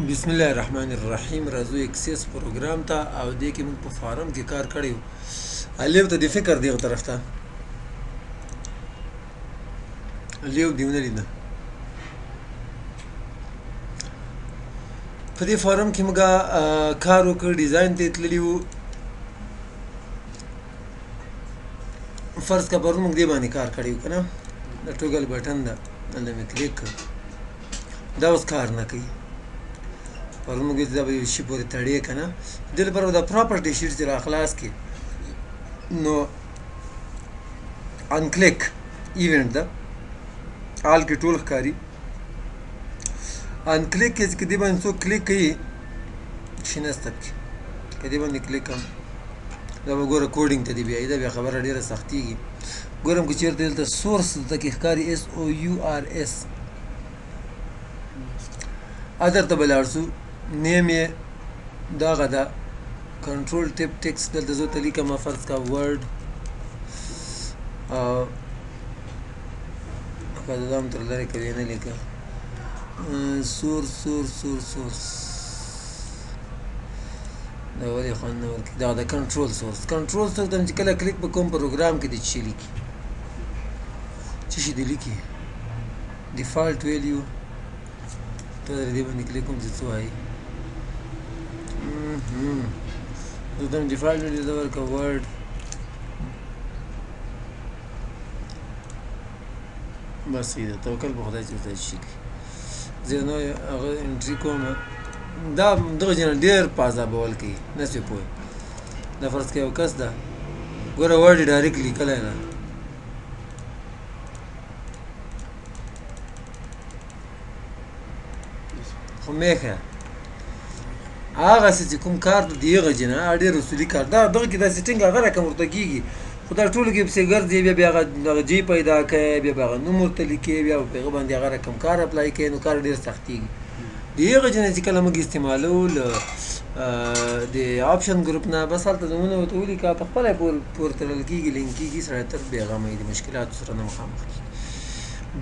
بسم الله الرحمن الرحیم. راځو Access پروګرام ته او دې کې موږ په form کې کار کړی وو. لیو ته د فکر دغه طرف ته لیو دی ونه لیده. په دې form کې موږ کار وکړ، design ته تللي وو. فرض که پرون موږ دې باندې کار کړی وو که نه، د toggle button ده، دلته مې کلیک کړ، دا اوس کار نه کوي. پرون موږ دا به یو شي پورې تړې که نه، دې لپاره به دا property sheet چې راخلاص کړي، نو on click event ده، all کې ټول ښکاري. on click کې چې دې باندې څوک کلیک کوي شي نشته پکې، که دې باندې کلیک کړم دا به ګوره coding ته دی بیایي، دا بیا خبره ډېره سختېږي. ګورم که چېرته دلته source دلته کې ښکاري S O U R S، other ته به لاړ شو، name یې دغه ده، control tab text دلته زه ورته لیکم فرض که Word، او که دا هم تر لرې کوي نه لیکه، source source source source دا ولې خوند نه ورکوي؟ دا د control source، control source ته چې کله کلیک په کوم پروګرام کې دی چې لیکي، څه شي دی لیکي، default value ته دې باندې کلیک کوم چې څه وایي. زه ته default value ته ورکړه Word، بس صحیح ده، توکل په خدای چې ورته شي. زه نو هغه entry کوم، دا دغه جن ډېر په عذابول کوي، نه سي پوه. دا فرض کې یو کس ده، ګوره Word یې direct لیکلی ده، خو مېښه هغسې چې کوم کار دی هغه جن هغه ډېر اصولي کار دا دغه کې دا setting هغه رقم ورته کېږي، خو دا ټولو کې پسې ګرځي، بیا بیا هغه دغه جی پیدا کوي، بیا به هغه نوم ورته لیکي، بیا په هغه باندې هغه رقم کار apply کوي، نو کار ډېر سختېږي. د هغه جن چې کله موږ استعمالوو له د option group نه، بس هلته نومونه ورته ولیکه، په خپله پورې تړل کېږي، لینک کېږي، سړی تر بېغمه وي، د مشکلاتو سره نه مخامخ کېږي.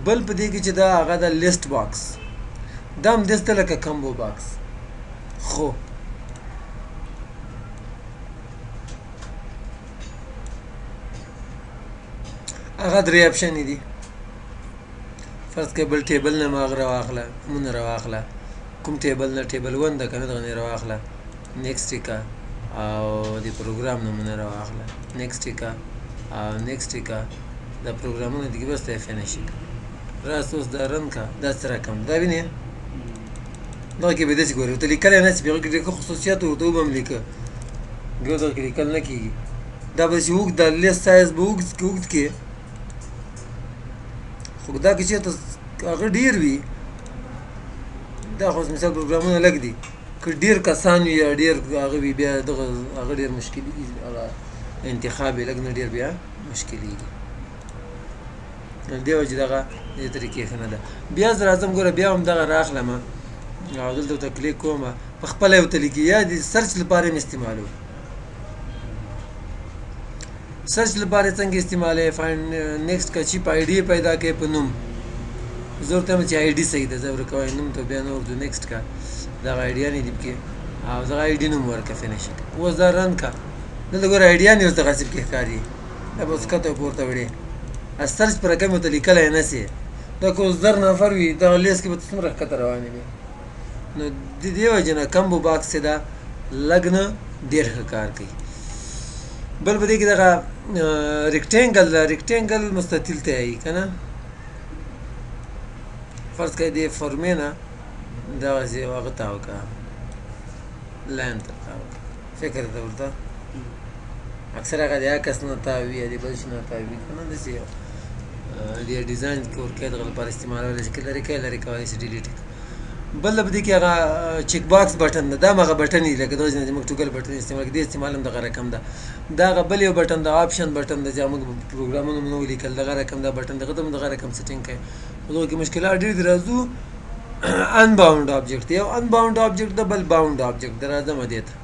بل په دې کې چې دا هغه ده list box، دا هم داسې ده لکه combo box، خو هغه درې option دي. فرض کړه بل table نه ما هغه راواخله، نومونه راواخله، کوم table نه، table one ده که نه، دغه نه راواخله، next یې که، او د پروګرام نومونه راواخله، next یې که، او next یې که، دا پروګرامونه دي بس ته یې finish یې که. راست اوس دا run که، دا څه رقم دا وینې، دغه کې به داسې ګورې ورته لیکلی نه شي، په هغه کې ډېر ښه خصوصیات ورته وبه هم لیکه، ګوره دغه کې لیکل نه کېږي. دا به داسې اوږد، دا list size به اوږد کې اوږد کې، خو دا که چېرته هغه ډېر وي، دا خو اوس مثال پروګرامونه لږ دي، که ډېر کسان وي یا ډېر هغه وي، بیا دغه هغه ډېر مشکلېږي، هغه انتخاب یې لږ نه ډېر بیا مشکلېږي. دې وجې دغه دې طریقې ښه نه ده. بیا زه راځم ګوره، بیا هم دغه راخلم او دلته ورته کلیک کوم، په خپله یې ورته لیکي، یا د search لپاره یې هم استعمالوو. search لپاره یې څنګه استعمالوې؟ find next که چې په ID یې پیدا کوې په نوم، زه ورته وایم چې ID صحیح ده، زه ورکه وایم نوم ته بیا نه ورځو، next که دغه آیډیانې دي پکې، او دغه ID نوم ورکړه، finish یې کړه. اوس دا run که، دلته ګوره آیډیانې اوس دغسې پکې ښکاري، دا به اوس کښته او پورته وړې، search په رقم ورته لیکلی نه سې. دا که اوس 1000 نفر وي، دغه list کې به ته څومره ښکته روانې وي. نو د دې وجې نه combo box چې ده لږ نه ډېر ښه کار کوي. بل په دې کې دغه rectangle ده، rectangle مستطیل ته وایي که نه، فرض کړئ دې فورمې نه دغسې یو هغه تاو کړه، line ته تاو کړه، فکر ته ورته اکثر هغه د عکس نه تاوي یا د بل شي نه تاوي که نه، داسې یو دې design کې ورکوي، دغه لپاره استعمالولی شي، که لرې کوي لرې کولی شي، delete یې کړه. بل په دې کې هغه check box button ده، دا هم هغه button دی لکه دغه چې موږ toggle button استعمال کړو، دې استعمال هم دغه رقم ده. دا هغه بل یو button ده، option button ده چې موږ پروګرامونه مو نه ولیکل، دغه رقم دا button دغه ته هم دغه رقم setting کوي. خو دغه کې مشکلات ډېر دي. راځو unbound object، یو unbound object ده، بل bound object ده. راځم دې ته،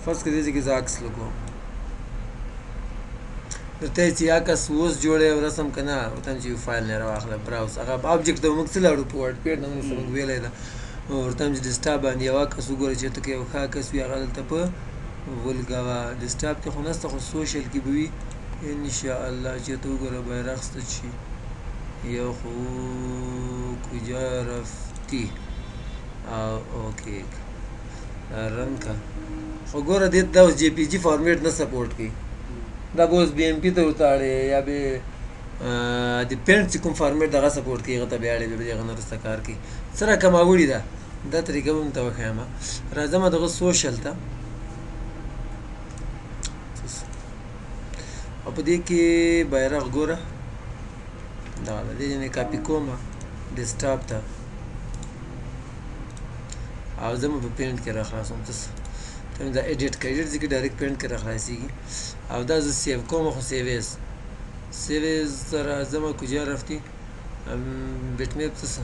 فرض کړئ دې ځای کې زه عکس لګوم، درته یې چې عکس اوس جوړی او رسم که نه، ورته چې یو فایل نه راواخله، browse هغه object ته موږ څه لاړو په WordPad نه ونیسه، موږ ویلی ده ورته هم چې ډیسکټاپ باندې یو عکس وګوره چې ته که یو ښه عکس وي هغه دلته په ولګوه. ډیسکټاپ کې خو نشته، خو social کې به وي انشاءالله. چېرته وګوره بیرغ شته چې یو خو کجا رفتی او okay run کا. خو ګوره دې دا اوس JPG format نه support کوي، دا به اوس BMP ته ورته اړې یا به د Paint چې کوم format دغه support کوي هغه ته بیا اړې، بیا به د هغه نه وروسته کار کوي. څه رقم اوړي ده دا طریقه به هم ته وښایم. راځم دغه social ته او په دې کې بیرغ ګوره دغه ده، دې نه کاپي کوم ډیسکټاپ ته او زه مې په Paint کې راخلاصوم. څه ته دا edit که edit ځکه direct Paint کې راخلاصېږي. او دا زه save کوم، خو save as save as ته راځم. کجا رفتی bitmap څه څه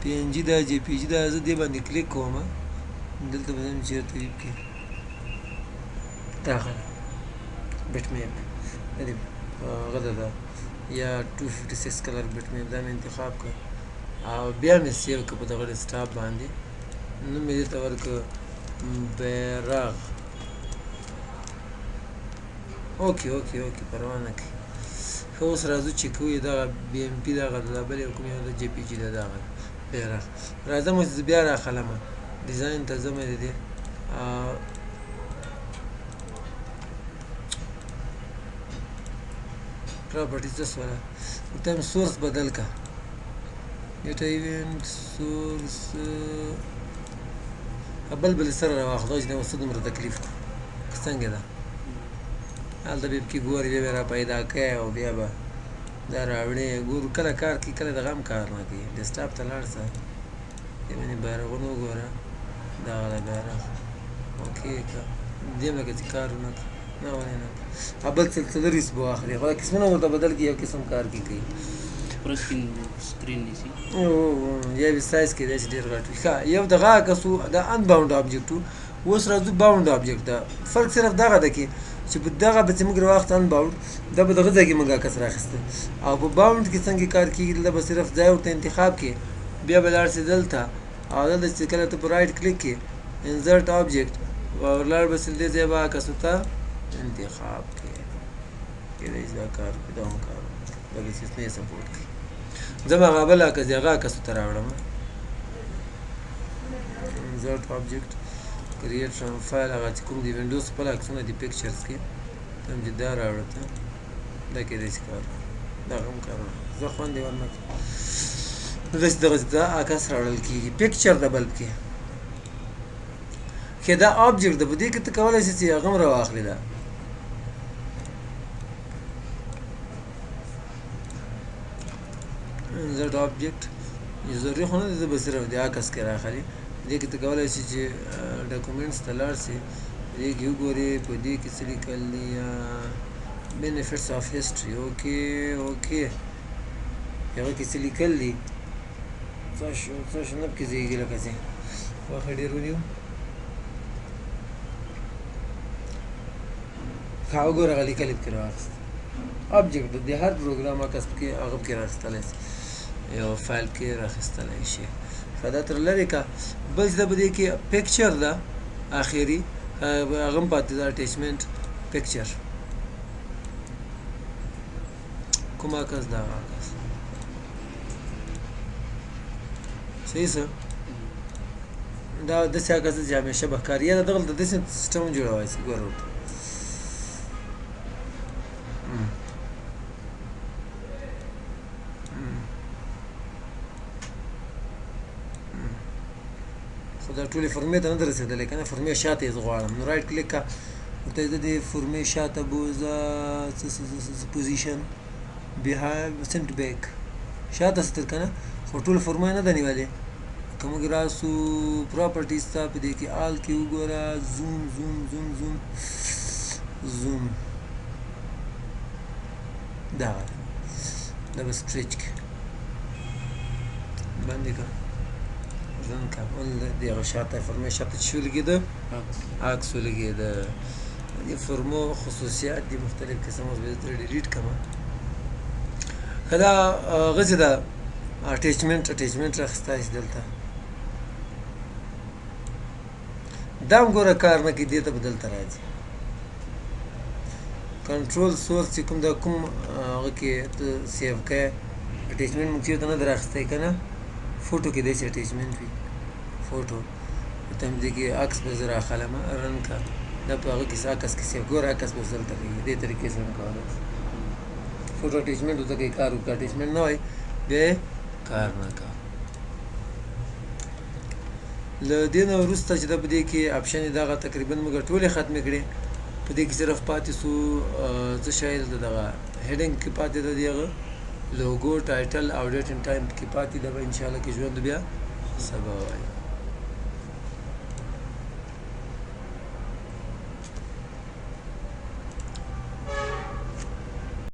PNG ده JPG ده، زه دې باندې کلیک کوم. دلته به ځم چېرته وي کې داخله bitmap دې هغه ده یا 256 color bitmap، دا مې انتخاب کړ او بیا مې save کړ په دغه ډیسکټاپ باندې. نوم مې دې ته ورکړ بیرغ. okay okay okay پروا نه کوي. ښه اوس راځو چې کوو دغه BMP دغه ده، بل یو کوم یو ده JPG ده دغه بیرغ. راځم اوس بیا راخلم design ته ځم د دې property څه سوله ورته هم source بدل که data event source بل بل سره راواخله چې اوس دومره تکلیف کړو څنګه ده. هلته به پکې ګورې بیا به را پیدا کوې او بیا به دا راوړې. ګورو کله کار کوي کله دغه هم کار نه کوي. ډیسکټاپ ته لاړ شه دې باندې بیرغونه وګوره، دغه ده بیرغ. okay که دې هم لکه چې کار ونه کړي نه ولې نه بل څه څلوریس به واخلي، خو دا قسمونه ورته بدل کړي یو قسم کار کې کوي. پوره screen نیسي یا به سایز کېدای شي ډېر غټ وي. ښه یو دغه عکس و دا unbound object و. اوس راځو bound object ده. فرق صرف دغه ده کې چې په دغه به چې موږ راواخیست unbound دا به دغه ځای کې موږ عکس راخیسته، او په bound کې څنګه کار کېږي دلته به صرف ځای ورته انتخاب کړې، بیا به لاړ شې دلته او دلته چې کله ته په right click کې insert object ورلاړ به شې دې ځای به عکس ورته انتخاب کړې. کېدای شي دا کار وکړي دا هم کار وکړي لکه چې نه یې support کوي. زه به هغه بل عکس دی هغه عکس ورته راوړم. insert object create from file هغه چې کوم د وینډوز خپل عکسونه دي pictures کې ته هم چې دا راوړه ته دا کېدای شي کار دا هم کار زه خوند یې ورنه کړم. نو داسې دغسې دا عکس راوړل کېږي picture د بل پکې ښه دا object ده. په دې کې ته کولی شې چې هغه هم راواخلې دا insert object ضروري خو نه دی، زه به صرف د عکس کې راخلي. دې کې ته کولی شې چې documents ته لاړ شې، دې کې وګورې په دې کې څه لیکل دي، benefits of history. okay okay هغه کې څه لیکل دي، څه شو څه شو نه پکې ځایېږي لکه چې وخت ډېر ونیو. ښه وګوره هغه لیکل یې پکې راواخیست. object د هر پروګرام عکس پکې هغه پکې راخیستلی شي، یو فایل کې راخیستلی شي. ښه دا تر لرې که بل څه په دې کې picture ده اخري هغه هم پاتې ده attachment picture کوم عکس ده هغه عکس صحیح څه دا داسې عکس ده چې همیشه به ښکاري. یا دغلته داسې سیستم جوړولی شي ګوره ورته. خو دا ټولې فورمې ته نه ده رسېدلې که نه، فورمې شاته یې زه غواړم. نو right click که ورته زه دې فورمې شاته بوځه څه څه څه څه position behind send back شاته ستر که نه، خو ټول فورمه یې نه ده نیولې. که موږ راسو properties ته په دې کې all کې وګوره zoom zoom zoom zoom zoom دغه ده، دا به stretch کړي باندې که run که دې هغه شاته فورمې شاته چې ولګېده عکس ولګېده. دې فورمو خصوصیات دي مختلف قسم، اوس به زه ترې delete کړم. که دا هغه چې ده اټیچمنټ راخیستی شي دلته دا هم ګوره کار نه کوي، دې ته به دلته راځي. کنټرول سورس چې کوم دا کوم هغه کې ته save کوې، attachment موږ چېرته نه دی راخیستی که نه، فوټو کې داسې attachment وي، فوټو ته هم دې کې عکس به زه راخلم، run که دا په هغه کې عکس کې save، ګوره عکس به اوس دلته کوي. دې طریقې سره هم کولی شي. فوټو attachment ورته کوي کار وکړه، attachment نه وای بیا یې کار نه کوه. له دې نه وروسته چې دا په دې کې option دغه تقریبا موږ ټولې ختمې کړې، په دې کې صرف پاتې سو څه شی دلته دغه heading کې پاتې ده، دغه logo، title او date and time کې پاتې ده. به انشاءالله کې ژوند بیا سبا وایي.